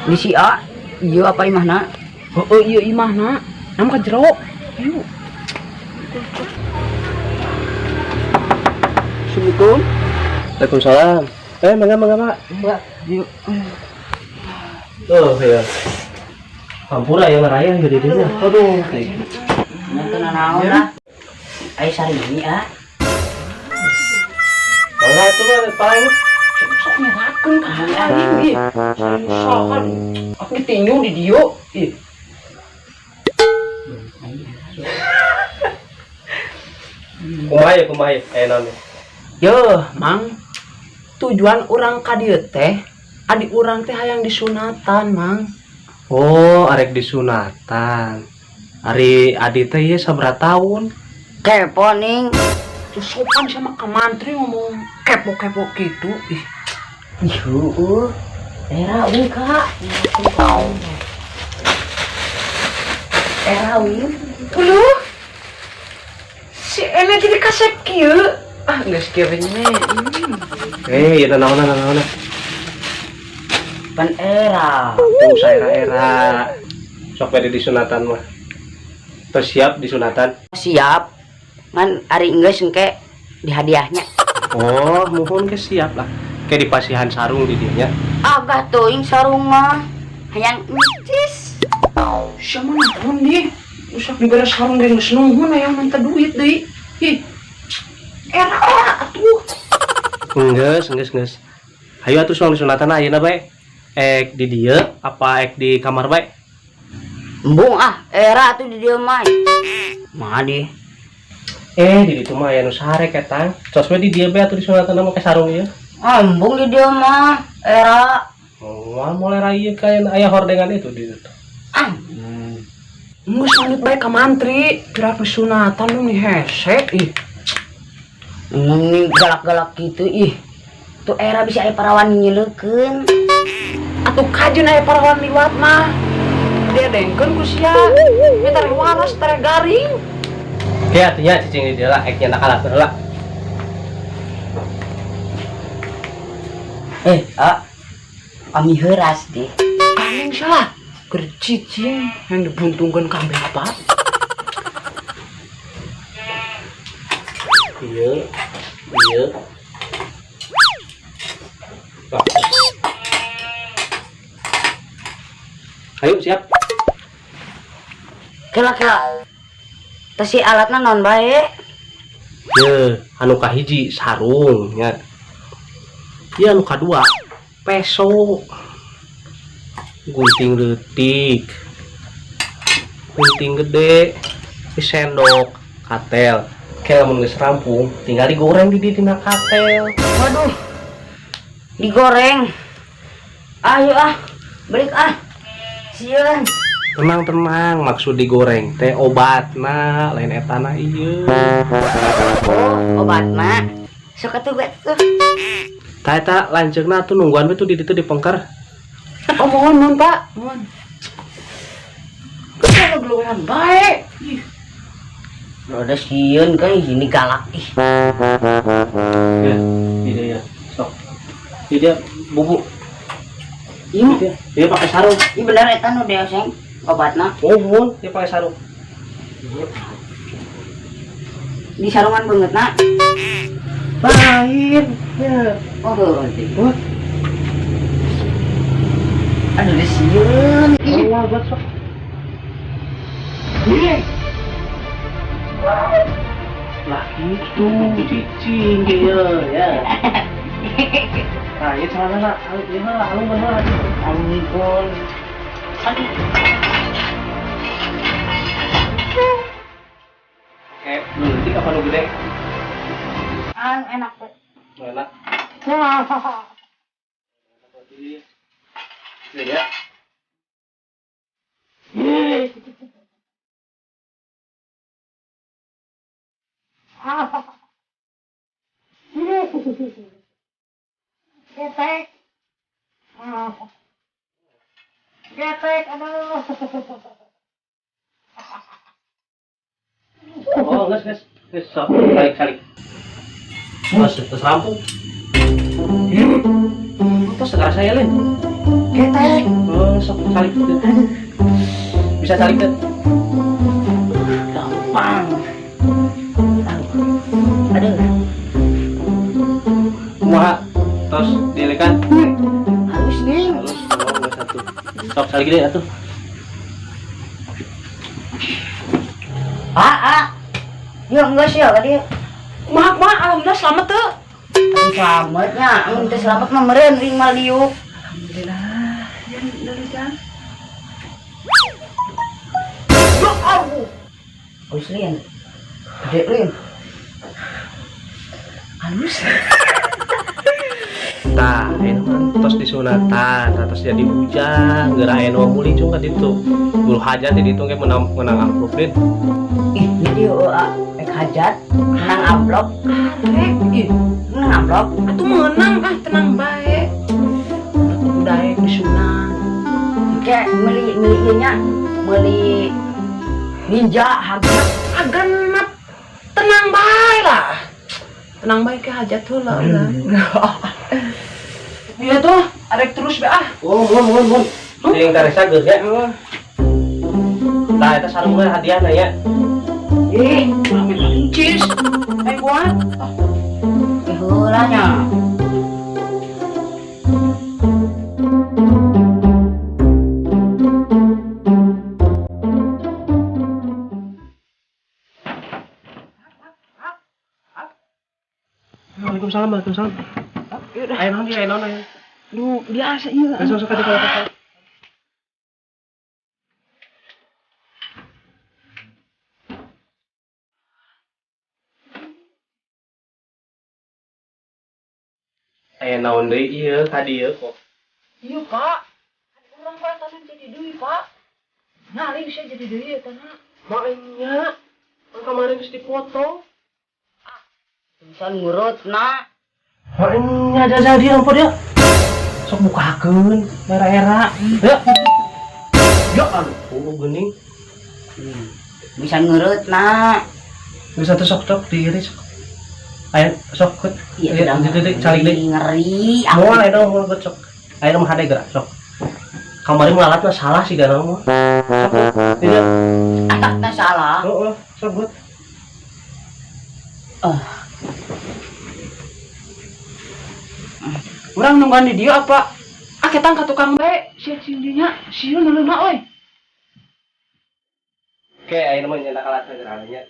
Misi A, iya apa imahna? Heeh, iya imahna. Nam ka jero. Ayo. Assalamualaikum. Waalaikumsalam. Mangga mangga, Pak. Pak. Yuk. Oh, iya. Hampura ya ngaraya gede dinya. Aduh, Nonton naon lah. Ayo sarini ah. Mangga itu mah paling Sok nyerakeun ka aing ih. Sahan. Aku ditinju di dieu. Ih. Kumaha ya kumaha ya aya naon ya? Yo, Mang. Tujuan urang ka dieu teh, adi urang teh hayang disunatan, Mang. Oh, arek disunatan. Ari adi teh ieu sabaraha taun? Kepo ning. Tuh sopan sama ka mantri ngomong kepo-kepo gitu. Ih, Ih, heueuh. Era wing kak. Era wing. Uluh. Si Ene jadi kasep kieu. Ah, geus kieu we nya. Ieu naon naon. Pan era. Tuh saera-era. Sok bade disunatan mah. Terus siap disunatan? Siap. Ngan ari geus engke dihadiahnya. Oh, muhun ke siap lah. Kayak dipasihan sarung di dinya. Agah teuing sarung mah. Hayang encis. Siapa naon deh? Usah dibere sarung ge geus nuhun hayang minta duit deui. Ih. Era atuh. Enggeus, enggeus, enggeus. Hayu atuh soal disunatan ayeuna bae. Ek di dieu apa ek di kamar bae? Embung ah, era atuh di dieu mah. Mah di. Di ditu mah aya nu sarek etang. Tos we di dieu bae atuh disunatan make sarung ieu. Ah, embung di dieu mah era. Moal mulai ieu kayak aya hordengan itu di ditu. Ah, Geus lanjut bae ka mantri, pira disunatan lu nih hese ih. ini galak-galak gitu ih. Tuh era bisa aya parawan nyeleukeun. Atuh kajeun aya parawan liwat mah. Dia dengkeun ku sia. Nya tareh waras, tareh garing. Oke, atuh nya cicing di dieu lah, ek nyandak alat heula. Ah. Ami heuras deh. Kaning salah. Keur cicing yang dibuntungkeun kabeh apa? Ieu, ieu. Lah. Ayo siap. Kela kela. Teh si alatna naon bae? Ye, anu kahiji sarung nya. Ieu anu kadua peso. Gunting leutik. Gunting gede, sendok, katel. Kayak lamun geus rampung, tinggal digoreng di dina katel. Waduh. Digoreng. Ayo ah, balik ah. Sieun. Tenang tenang, maksud digoreng teh obatna, lain etana ieu. Oh, obatna. Sok atuh bae tuh. Tah eta lanceukna atuh nungguan we tuh di ditu di pengker. Oh, mohon, mohon, Pak. Mohon. Kalau geluhan bae. Ih, Udah sieun kan ini galak ih. Ya, di dia ya. Sok. Di dia bubu. Iya, Di dia, dia pakai sarung. iya bener eta nu deoseng obatna. Mohon, dia pakai sarung. Di sarungan beungeutna. Lain. Ya. Oh, heueuh. Wah, Aduh, udah sieun. Ih. Allah buat sok. Lah itu cicing dia ya. Nah, ini celana nak, ieu mah alung bener. Ampun. Aduh. Kayak nu leutik apa nu gede? Ah, enak teh. Nu enak. Iya ya. Getek. Getek, aduh. Oh, geus geus. Geus sok balik salik. Terus terus rampung. Terus segera saya lain. Getek. Oh. Mana sok calik teu? Bisa calik teu? Gampang. Aduh. Kumaha? Tos dielekan. Halus nih. Halus, oh, satu. Sok calik deui atuh. Ah, ah. Ya enggak sih ya tadi. Kumaha kumaha alhamdulillah selamat teu. Selamatnya, amun teu selamat mah meureun ring mah liuk. Alhamdulillah. Ya dulu jang. Ya Allah. Halus lin. Gede lin. Halus. Tah, ayeuna mah tos disunatan, tos jadi bujang, geura aya nu meuli cung ka ditu. Buru hajat di ditu ge menang menang amplop lin. Ih, jadi ek hajat menang amplop. Arek, ih. Menang amplop. Atuh menang ah tenang bae. Udah kudu daek disunat. Kayak meuli meuli ieu nya, meuli ninja harga Agenap. Tenang bae lah. Tenang bae ke hajat heula ulah. Iya tuh, arek terus be ah. Oh, mun mun mun. Jeung karesa geus ya. Tah eta sarung mah hadiahna ya. Ih, Ulah minta incis. Ayo buat. heula nya. Waalaikumsalam, waalaikumsalam. Ayo naon dia, ayo naon ayo. Duh, biasa ieu. Besok sok ka ditu. Aya naon deui ieu ka dieu kok. Iya, Pak. Ada orang Pak tanah jadi deui, Pak. Ngaling saya jadi deui eta na. Maknya, kan kemarin geus dipotong. Bisa ngurut na. Maknya jajal dia apa dia? Sok bukakeun era-era. Ya. Ya aduh, geuning. Bisa ngurut na. Bisa tuh sok tok diiris. Ayo sok keut. Iya, Ayo, deui calik deui. Ngeri. Moal aya moal keut sok. Ayo mah hade gerak sok. Kamari ngalatna salah sih gana mah. Sok. Tidak. Atakna salah. Heeh, sok keut. Ah. Urang nungguan di dieu apa? Ah ketang ka tukang bae, sia sing dinya, sieun neuleuna euy. Oke, ayo mah nyetak alatna gerak nya.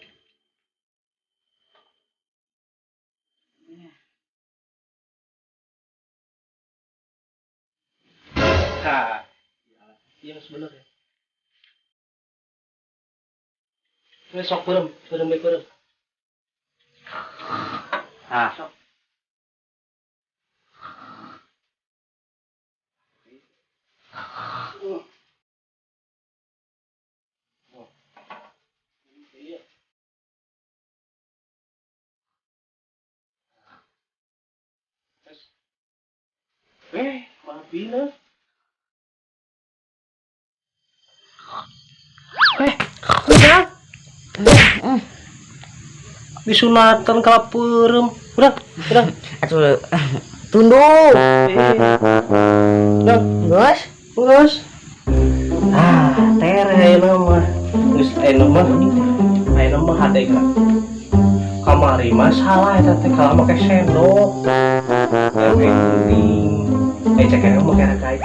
Nah, iya sebenarnya. Ini sok beureum, beureum bae beureum. Ah, sok. Maafin. Udah. Disunatan kalap peureum. Udah, udah. Atuh tunduk. Udah, Geus. geus. Ah, tere ayeuna mah. Geus ayeuna mah. Ayeuna mah hade ka. Kamari mah salah eta teh kalau make sendok. Make gunting. Cek ayeuna make rakai.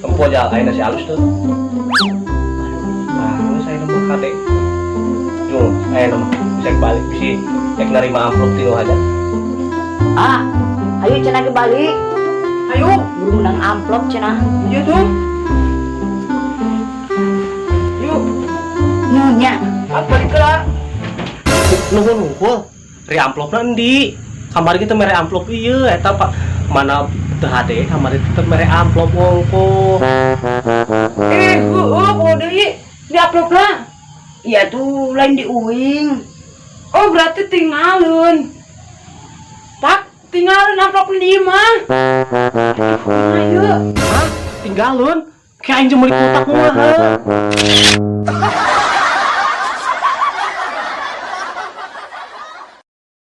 Tempo aja ayeuna si alus tuh. Nah, geus ayeuna mah hade. Jung, ayeuna mah bisa balik bisi cek narima amplop ti nu hajat. Ah, ayo cenah ge balik. Ayo, buru menang amplop cenah. Iya tuh. Yuk. Nunya. Apa balik lah? Nuhun nuhun. Ri amplopna endi? Kamari kita mere amplop ieu eta Pak. Mana teu hade kamari tetep mere amplop wongko. Heueuh, poho deui. Di amplopna. Iya tuh lain di uing. Oh, berarti tinggalin. Pak, tinggalin amplop di imah. Ayo. Hah? Tinggalin? Kayak anjing meuli kotak kumaha?